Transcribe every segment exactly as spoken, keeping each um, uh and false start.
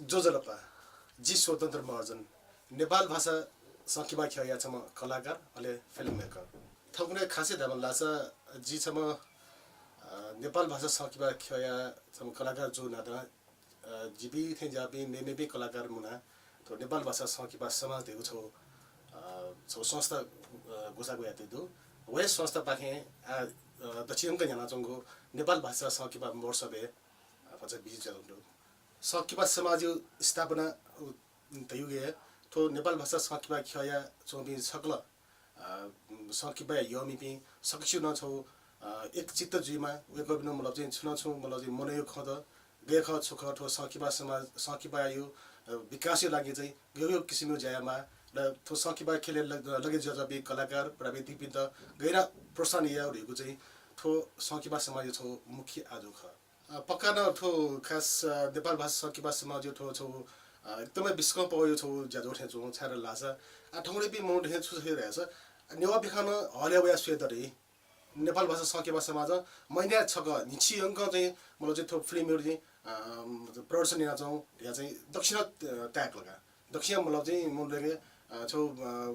ज्वजलपा, जि स्वतन्त्र महर्जन, नेपाल भाषा संकिपा ख्यःया छम्ह कलाकार, अले फिल्म मेकर। थौंकन्हय् खासय् धायेमाल धाःसा जि छम्ह, अ, नेपाल भाषा संकिपा ख्यःया छम्ह कलाकार जूगु नातां, अ, जिपिं थें ज्याःपिं मेमेपिं कलाकार मुनाः थ्व नेपाल भाषा संकिपा समाज धइगु छगू, अ, छगू संस्था, अ, ग्वसाः ग्वयातयागु दु। व हे संस्थापाखें आः, अ, दच्छि यंक न्ह्यानाच्वंगु नेपाल भाषा संकिपा महोत्सवय्, अ, भचा भिजिट यानाच्वंगु दु। संकिपा समाजया स्थापना, अ, धइगु हे थ्व नेपाल भाषा संकिपा ख्यःया च्वंपिं सकल, अ, संकिपाया यःमिपिं सकसिनं छगू, अ, एकचित्त जुइमाः, वय्कःपिन्त मतलब चाहिँ छुं न छुं मतलब चाहिँ मनय् खँ त, गय् खः छु खः थ्व संकिपा समाज, संकिपाया, अ, विकासया लागि चाहिँ गय् गय् किसिमं ज्या यायेमाः, र थ्व संकिपा ख्यलय् लग-, लगे जुयाच्वंपिं कलाकार, प्राविधिकपिन्त गय् यानाः प्रोत्साहन यायेगु धइगु चाहिँ थ्व संकिपा समाजया छगू मुख्य आजु खः। अ, पक्का नं थ्व खास, अ, नेपाल भाषा संकिपा समाजया थ्व छगू, अ, एकदमै बिस्कं पौया छगू ज्याझ्वः थें च्वं, छाय् धाःसा, अ, थौंकन्हय्‌पिं मनूत थें छु हे धाःसा, अ, नेवाःपिं खः नं हलय् वयाः स्वये दत। नेपाल भाषा संकिपा समाजं महिनाय् छकः न्हिच्छि यंकं चाहिँ मतलब चाहिँ थ्व फिल्मया चाहिँ, अ, प्रदर्शन यानाच्वं धयाः चाहिँ दक्वसिनं, अ, ताय्‌कल का। दक्वसिनं मतलब चाहिँ मनूतय्‌के, अ, छगू, अ,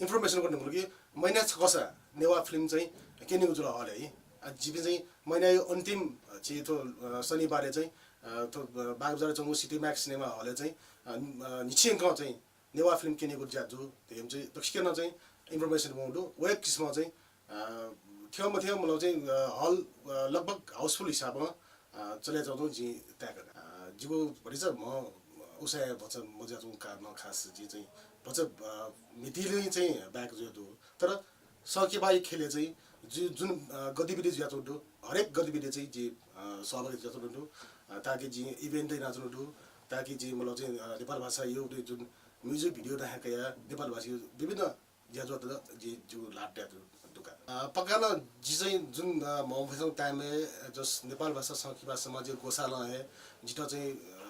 information कने धुंकल कि महिनाय् छकःसा नेवाः फिल्म चाहिँ क्यनेगु जुल हलय्। अ, जिपिं चाहिँ महिनाया अन्तिम, अ, चाहिँ थ्व, अ, शनिबारय् चाहिँ, अ, थ्व, अ, बागबजारय् च्वंगु सिनेमैक्स सिनेमा हलय् चाहिँ, अ, अ, न्हिच्छि यंकं चाहिँ नेवाः फिल्म क्यनेगु ज्या जू धइगु चाहिँ दक्वसिनं चाहिँ information वंगु दु। व हे किसिमं चाहिँ, अ, थ्यंमथ्यं मतलब चाहिँ, अ, हल, अ, लगभग हाउसफुल हिसाबं, अ, चले च्वंगु जिं ताय्‌का। अ, जिगु भतिचा म्ह उसाँय् भचा मजुयाच्वंगु कारणं खास जिं चाहिँ भचा, अ, म्हितीलिं चाहिँ back जुया दु। तर संकिपाया ख्यलय् चाहिँ जु-, जुन, अ, गतिविधि जुयाच्वंगु दु, हरेक गतिविधि चाहिँ जि, अ, सहभागी जुयाच्वंगु दु। अ, ताकि जिं event यानाच्वंगु दु, ताकि जिं मतलब चाहिँ, अ, नेपाल भाषाया जुन music video नं हे कयाः नेपाल भाषाया विभिन्न ज्याझ्वःत जि, जिगु ल्हात तयातयागु दु का। अ, पक्का नं जि चाहिँ जुन, अ, म्हमफसं time-य् जस नेपाल भाषा संकिपा समाजया ग्वसालं हे जितः चाहिँ, अ,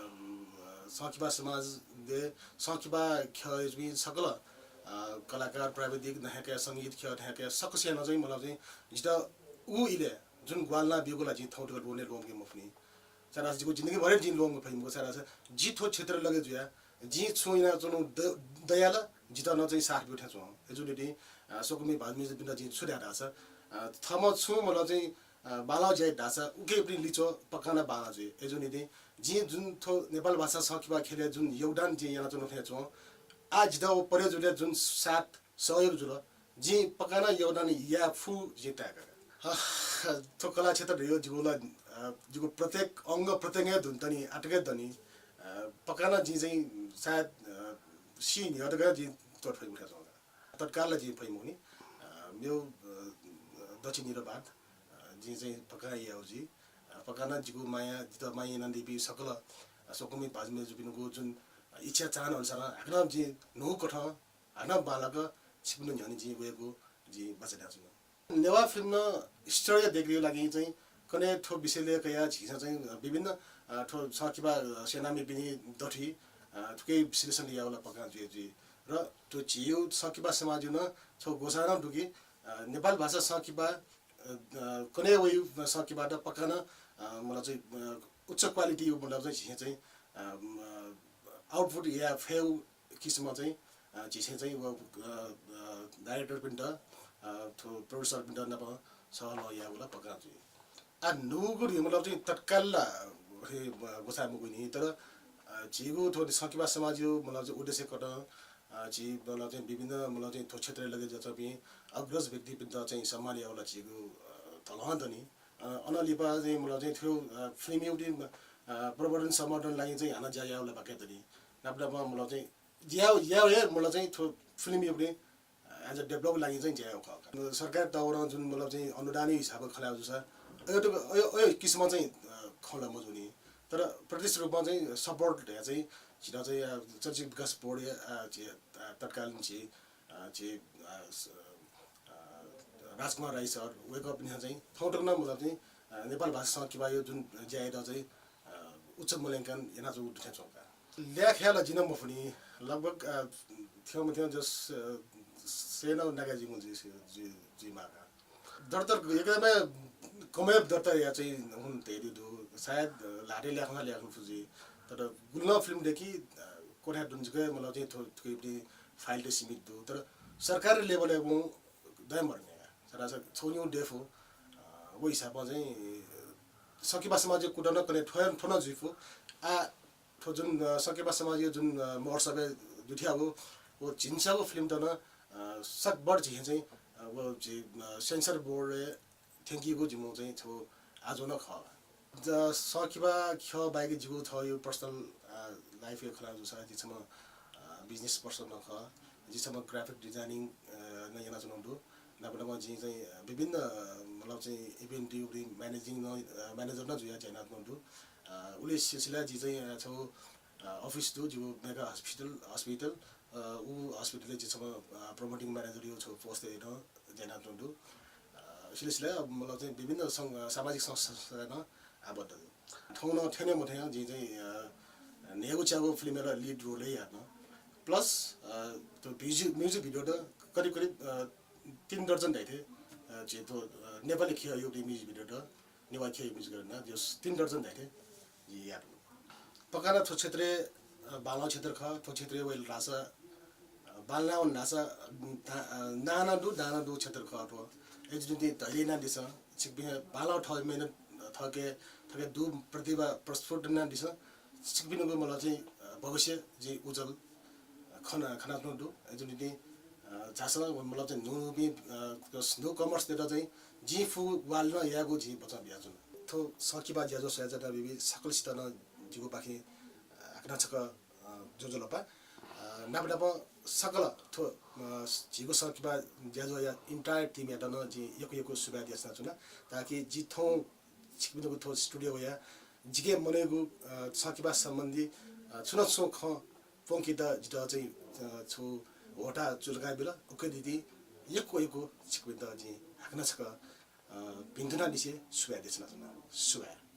संकिपा समाजय् संकिपा ख्यःया जुपिं सकल, अ, कलाकार, प्राविधिक नं हे कयाः, संगीत ख्यः नं हे कयाः सकसिनं चाहिँ मतलब चाहिँ जितः उ इलय् जुन ग्वाहालि यानाः ब्यूगु ला जिं थौंतक ल्वःने ल्वःमंके मफुनि। छाय् धाःसा जिगु जिन्दगीभर जिं ल्वःमंके फइ मखु, छाय् धाःसा जि थ्व क्षेत्रय् लगे जुया, जिं छुं यानाच्वनागु द-, दयाः ला जितः नं चाहिँ साथ ब्यू थें च्वं। अय्जूगुलिं, अ, स्वकुमि भाजु मय्जुपिन्त जिं छु धाये धाःसा, अ, थःम्हं छुं मतलब चाहिँ, अ, बांलाः ज्या यात धाःसा उकियापिं लिच्वः पक्का नं बांलाः जुइ। अय्जूगुलिं जिं जुन थ्व नेपाल भाषा संकिपा ख्यलय् जुन योगदान जिं यानाच्वनागु थें च्वं, आः जितः व परे जुलिया जुन साथ सहयोग जुल, जिं पक्का नं योगदान याये फु जिं ताय्‌का। ह, थ्व कला क्षेत्र धइगु जिगु ला, अ, जिगु प्रत्येक अंग प्रत्यंगय् दुने दनि, आतकं दनि। अ, पक्का नं जिं चाहिँ सायद, अ, सी न्ह्यः तक जिं त्वःते फइ मखु थें च्वं। तत्काल ला जिं फइ मखुनि। अ, मेगु, अ, दच्छि निदँ बाद, अ, जिं चाहिँ पक्का याये जुइ। अ, पक्का नं जिगु माया, जितः माया यानादीपिं सकल, अ, स्वकुमि भाजु मय्जुपिनिगु जुन, अ, इच्छा चाहना अनुसारं हाकनं जिं न्हूकथं हानं बांलाक छिकपिन्त न्ह्यःने जिं वयेगु जिं बाचा धयाच्वना। नेवाः फिल्म नं स्तरीय दयेकेगु लागि चाहिँ कन्हय् थ्व विषयलय् कयाः झीसं चाहिँ विभिन्न, अ, थ्व संकिपा, अ, सेनानीपिनि दथुइ, अ, थुकिया विश्लेषण यायेगु ला पक्का जुइ जुइ। र थ्व झीगु संकिपा समाजया नं छगू ग्वसाः नं दु कि, अ, नेपाल भाषा संकिपा, अ, अ, कन्हय् वइगु संकिपात पक्का नं, अ, मतलब चाहिँ, अ, उच्च quality-या मतलब चाहिँ झीसं चाहिँ, अ, म, output याये फयेगु किसिमं चाहिँ, अ, झीसं चाहिँ व, अ, अ, director-पिन्त, अ, थ्व producer-पिन्त नाप सहलह यायेगु ला पक्का जुइ। आ, न्हूगु धइगु मतलब चाहिँ तत्काल ला हे, अ, ग्वसाः मखुनि, तर, अ, झीगु थ्व संकिपा समाजया मतलब चाहिँ उद्देश्य कथं, अ, झी मतलब चाहिँ विभिन्न मतलब चाहिँ थ्व क्षेत्रय् लगे जुयाच्वंपिं अग्रज व्यक्तिपिन्त चाहिँ सम्मान यायेगु ला झीगु, अ, धलहं दनि। अ, अनं लिपा चाहिँ मतलब चाहिँ थ्व, अ, फिल्मया, अ, प्रवर्धन संवर्धन लागि चाहिँ हानं ज्या यायेगु ला बाकि दनि। नाप नापं मतलब चाहिँ ज्या, ज्या हे मतलब चाहिँ थ्व फिल्मया, अ, as a develop लागि चाहिँ ज्या यायेगु खः। सरकार तवरं जुन मतलब चाहिँ अनुदानया हिसाबं खँ ल्हायेगु जूसा अय्, अय्, अय् किसिमं चाहिँ, अ, खँ ल्हाये मजूनि। तर प्रत्यक्ष रूपमा चाहिँ support धयाः चाहिँ झीत चाहिँ, अ, चलचित्र विकास बोर्डया, अ, झी, अ, तत्कालीन झी, अ, झी, अ, स-, अ, राजकुमार राई सर, वय्कःपिन्सं चाहिँ थौंतक नं मतलब चाहिँ, अ, नेपाल भाषा संकिपाया जुन ज्यायात चाहिँ, अ, उच्च मूल्यांकन यानाच्वंगु दु थें च्वं का। ल्याखय् ला जिं नं मफुनि, लगभग, अ, थ्यंमथ्यं जस, अ, सय नं नाघे जुइगु जुइ, जुइ, जुइमाः का। दर्ता एकदमै कमय् दर्ता याः चाहिँ हुँ धयादीगु दु। सायद, अ, ल्हातय् ल्याखं ल्याखं फु जुइ। तर गुलि नं फिल्म दय्‌कि, अ, कोठा दुन जक मतलब चाहिँ थ्व, थ्व इपिनि फाइल त सीमित दु। तर सरकारी लेभलय् वं दये मरुनि। सरासर छगू निगू दय्‌फु, अ, व हिसाबं चाहिँ, अ, संकिपा समाजया कुतः नं कने थ्व, थ्व नं जुइफु। आ, थ्व जुन, अ, संकिपा समाजया जुन, अ, महोत्सवय् दुथ्याःगु, व झिंछाःगु फिल्मत नं, अ, सकभर झी चाहिँ, अ, व झी, अ, सेन्सर बोर्डय् थ्यंकीगु जिमिगु चाहिँ छगू आज्वः नं खः। ज-, संकिपा ख्यः बाहेक जिगु थःगु personal, अ, life-य् खँ ल्हाये जूसा जि छम्ह, अ, business person नं खः। जि छम्ह graphic designing, अ, नं यानाच्वनागु दु। नाप नापं जिं चाहिँ, अ, विभिन्न, अ, मतलब चाहिँ event-य् managing नं, अ, manager नं जुयाः ज्या यानाच्वनागु दु। अ, उलि सिलसिलाय् जि चाहिँ, अ, छगू, अ, office दु, जिगु mega hospital, hospital, अ, उ hospital-य् जि छम्ह, अ, promoting manager-या छगू post-य् नं ज्या यानाच्वनागु दु। अ, सिलसिलाय् अब मतलब चाहिँ विभिन्न सं-, सामाजिक संस्थाय् नं आबद्ध दु। थौं नं थ्यने मथ्यं जिं चाहिँ, अ, न्हय्‌गू च्यागू फिल्मय् ला lead role हे यात। Plus, अ, थ्व music, music video त करिब करिब, अ, तीन दर्जन धाइथें, अ, झी थ्व, अ, नेपाली ख्यःया music video त, नेवाः ख्यःया music video त, तीन दर्जन धाइथें जि यात। पक्का नं थ्व क्षेत्रय्, अ, बांलाःगु क्षेत्र खः, थ्व क्षेत्रय् वइल धाःसा, अ, बांलाः वन धाःसा, अ, दा-, अ, नां नं दु, दां नं दु क्षेत्र खः थ्व। अय्‌जूगुलिं धैर्य यानादिसँ, छिकपिं बांलाःगु थः मेहनत, अ, थःके, थःके दु प्रतिभा प्रस्फुट यानादिसँ, छिकपिनिगु मतलब चाहिँ, अ, भविष्य जिं उज्ज्वल, अ, खना, खनाच्वनागु दु। अय्‌जूगुलिं, अ, झासँ मतलब चाहिँ न्हू न्हूपिं, अ, newcomers-तय्‌त चाहिँ जिं फुगु ग्वाहालि नं यायेगु जिं वचन बियाच्वना। थ्व संकिपा ज्याझ्वः स्वयाच्वनापिं सकलसित नं जिगु पाखें, अ, हाकनं छकः, अ, ज्वजलपा। अ, नाप नापं सकल थ्व, अ, झीगु संकिपा ज्याझ्वःया entire team-यात नं जिं यक्व यक्व सुभाय् देछानाच्वना। ताकि जि थौं छिकपिनिगु थ्व studio वयाः जिके मनय्‌गु, अ, संकिपा सम्बन्धी, अ, छुं न छुं खँ प्वंकेत जितः चाहिँ, अ, छगू ह्वःताः चुलकाबिल। उकिया निंतिं यक्व यक्व छिकपिन्त जिं हाकनं छकः, अ, भिन्तुना लिसे सुभाय् देछानाच्वना। सुभाय्।